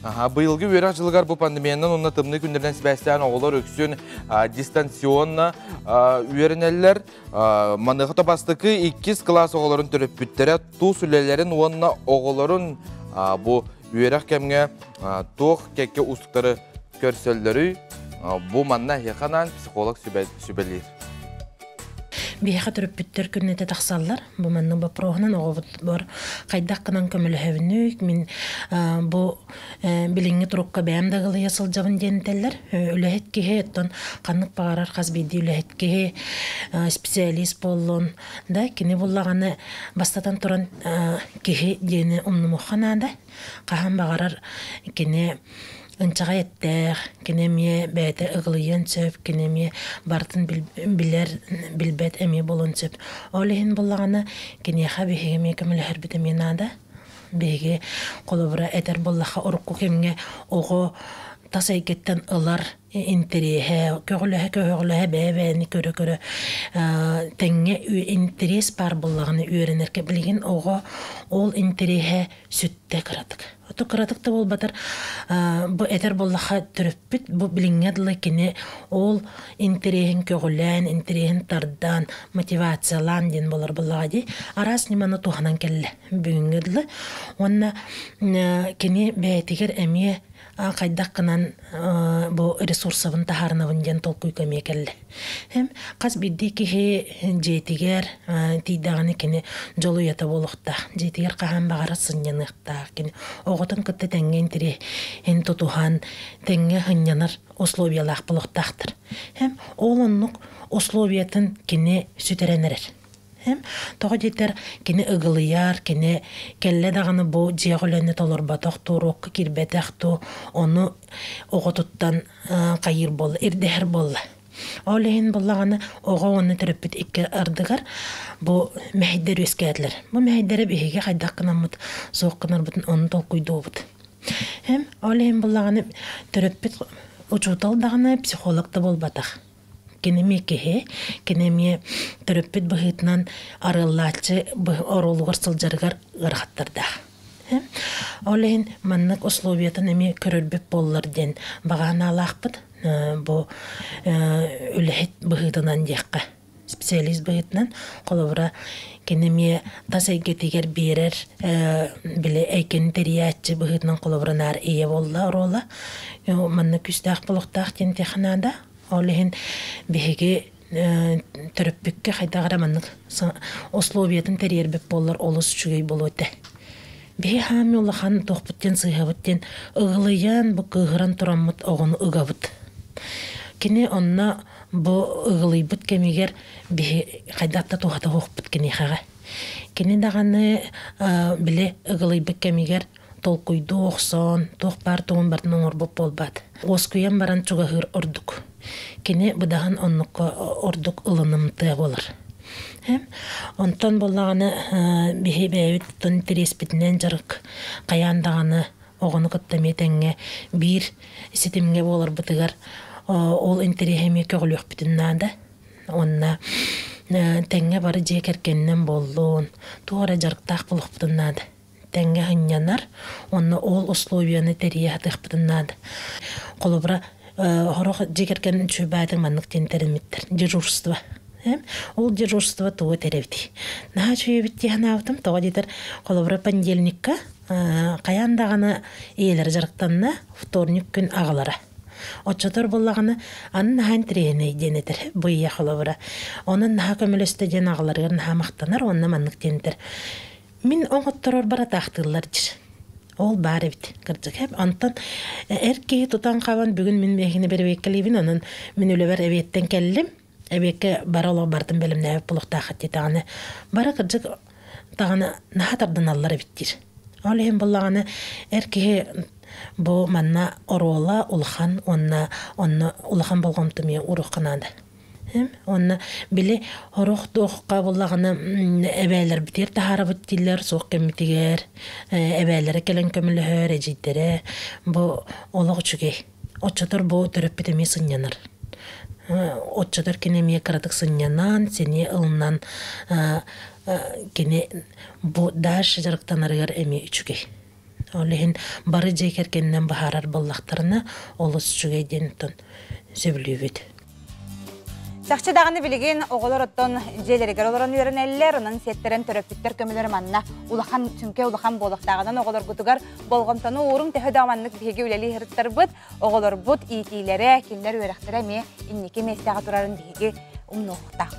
Аха, быйылгы үөрэх дьылыгар бу пандемиянан уонна тымныы күннэринэн сибээстээн оҕолор үксүн дистанционно үөрэнэллэр. Маныаха бастакы иккис кылаас оҕолорун төрөппүттэрэ тус үлэлэрин уонна оҕолорун бу үөрэх кэмҥэ туох кэккэ уустуктары көрсөллөрүй? Бу манна эһиэхэ анаан психолог сүбэлиир. Биһиэхэ төрөппүттэр күннэтэ тахсаллар. Бу маннык боппуруоһунан оҕобутугар хайдах гынан көмөлөһөбүнүй, мин бу билиҥҥи турукка бэйэм да ыгылыйа сылдьабын диэн этэллэр. Үлэһит киһи, оттон ханнык баҕарар хас биирдии үлэһит киһи специалист буоллун да, кини буллаҕына бастатан туран киһи диэни умнумуохха наада. Хаһан баҕарар кини ынчаҕай эттээх, кини эмиэ бэйэтэ ыгылыйыан сөп, кини эмиэ барытын билэр, билбэт эмиэ буолуон сөп. Ол иһин буоллаҕына, киниэхэ биһиги эмиэ көмөлөһөрбүт эмиэ наада. Биһиги холобура этэр буоллахха, урукку кэмҥэ оҕо тас эйгэттэн ылар интэриэһэ, көҕүлэһэ-көҕүлэһэ бэйэ-бэйэни көрө-көрө тэҥҥэ интэриэс баар буоллаҕына үөрэнэргэ билигин оҕо ол интэриэһэ сүттэ кыратык. Ото кыратык да буолбатар бу этэр буоллахха төрөппүт бу билиҥҥэ дылы кини ол интэриэһин көҕүлээн, интэриэһин тардан, мотивациялаан диэн буолар буоллаҕа дии. Араас ньыманы туһанан кэллэ бүгүҥҥэ дылы. Уонна кини бэйэтигэр эмиэ хайдах гынан бу ресурсабын таһаарынабын диэн толкуйга эмиэ кэллэ. Хас биирдии киһи дьиэтигэр тиийдэҕинэ кини дьол уйата буолуохтаах. Дьиэтигэр хаһан баҕарар сынньаныахтаах. Кини оҕотун кытта тэҥҥэ интэриэһин тутуһан, тэҥҥэ сынньанар условиялаах буолуохтаахтар. Ол оннук условиятын кини сүтэрэн эрэр. Тоҕо диэтэр, кини ыгылыйар, кини кэллэ даҕаны бу дьиэҕэ үлэни толорботох дуу, уруокка киирбэтэх дуу, ону оҕотуттан хайыыр буолла, ирдэһэр буолла. Ол иһин буоллаҕына оҕо уонна төрөппүт икки ардыгар бу мэһэйдэр үөскээтилэр. Бу мэһэйдэри биһиги хайдах гынаммыт, суох гынарбытын ону толкуйдуубут. Ол иһин буоллаҕына төрөппүт учуутал даҕаны, психолог да буолбатах. Кини эмиэ киһи, кини эмиэ төрөппүт быһыытынан арыаллааччы оруолугар сылдьарыгар ыарахаттардаах. Ол иһин маннык условиятын эмиэ көрөрбүт буоллар диэн баҕа санаалаахпыт. Бу үлэһит быһыытынан диэххэ, специалист быһыытынан холобура кини эмиэ тас эйгэтигэр биэрэр били эйгэни тэрийээччи быһыытынан холобура наар ийэ буолла оруола. Манна күүстээх болохтоох диэн этиэххэ наада. Ол иһин биһиги төрөппүккэ хайдах эрэ маннык условиятын тэрийэрбит буоллар олус үчүгэй буолуо этэ. Биһи хаамыы улахан туохпут диэн сыыһабыт диэн ыгылыйан бу кыыһыран тураммыт оҕону ыгабыт. Кини онно бу ыгылыйбыт кэмигэр биһи хайдах да туһата суохпут киниэхэҕэ. Кини даҕаны били ыгылыйбыт кэмигэр толкуйдуу охсон, туох баар тугун барытын оҥорбут буолбат. Уоскуйан баран чугаһыыр ордук. Кини быдаһын оннукка ордук ылынымтыа буолар. Онтон буоллаҕына биһи бэйэбит интэриэспитинэн дьарык хайаан даҕаны оҕону кытта эмиэ тэҥҥэ биир ситимҥэ буоларбытыгар ол интэриэһи эмиэ көҕүлүөхпүтүн наада. Уонна тэҥҥэ бары дьиэ кэргэнинэн буоллун, туох эрэ дьарыктаах буолуохпутун наада. тэҥҥэ сынньанар уонна ол условияны тэрийэ сатыахпытын наада. Холобура, сорох дьиэ кэргэн үчүгэй маннык диэн тэриммиттэр. Дежурство. Ол дежурство тугу тэрэбитий? Наһаа үчүгэйбит дии санаабытым. Тоҕо диэтэр, холобура, понедельникка хайаан даҕаны ийэлэрэ дьарыктанна, вторник күн аҕалара. Оччотор буоллаҕына, аны наһаа интэриэһинэй диэн этэр бу ийэ холобура. Онон наһаа көмөлөстө диэн аҕаларыгар наһаа махтанар уонна маннык диэн этэр. Мин оҥотторорбор атаахтыыллар диир. Ол баар эбит, кырдьык. Онтон эр киһи тутан-хабан бүгүн мин эһигини бэрэбиэркэлиибин, онон мин үлэбэр эбиэттэн кэллим. Эбиэккэ бары олох барытын бэлэмнээбит буолуохтааххыт диэтэҕинэ, бары кырдьык даҕаны наһаа тардыналлар эбит диир. Ол иһин буоллаҕына эр киһи бу манна оруола улахан уонна онно улахан болҕомто эмиэ ууруохха наада. Уонна били сорох туохха буоллаҕына эбээлэрбитигэр таһаарабыт дииллэр суох кэммитигэр эбээлэрэ кэлэн көмөлөһөр, эдьиийдэрэ бу олох үчүгэй. Оччотор бу төрөппүт эмиэ сынньанар. Оччотор кини эмиэ кыратык сынньанан, сэниэ ылынан кини бу дальше дьарыктанарыгар эмиэ үчүгэй. Ол иһин бары дьиэ кэргэнинэн быһаарар буоллахтарына олус үчүгэй диэн оттон сөбүлүүбүт. Чахчы даҕаны билигин оҕолор оттон дьиэлэригэр олорон үөрэнэллэр, онон сиэттэрэн төрөппүттэр көмөлөрө манна улахан, сүҥкэ улахан буолуохтааҕынан оҕолоргутугар болҕомтону ууруҥ, төһө да маннык биһиги үлэлии сырыттарбыт, оҕолорбут иитиилэрэ, кинилэр үөрэхтэрэ эмиэ инники миэстэҕэ турарын биһиги умнуохтаахпыт.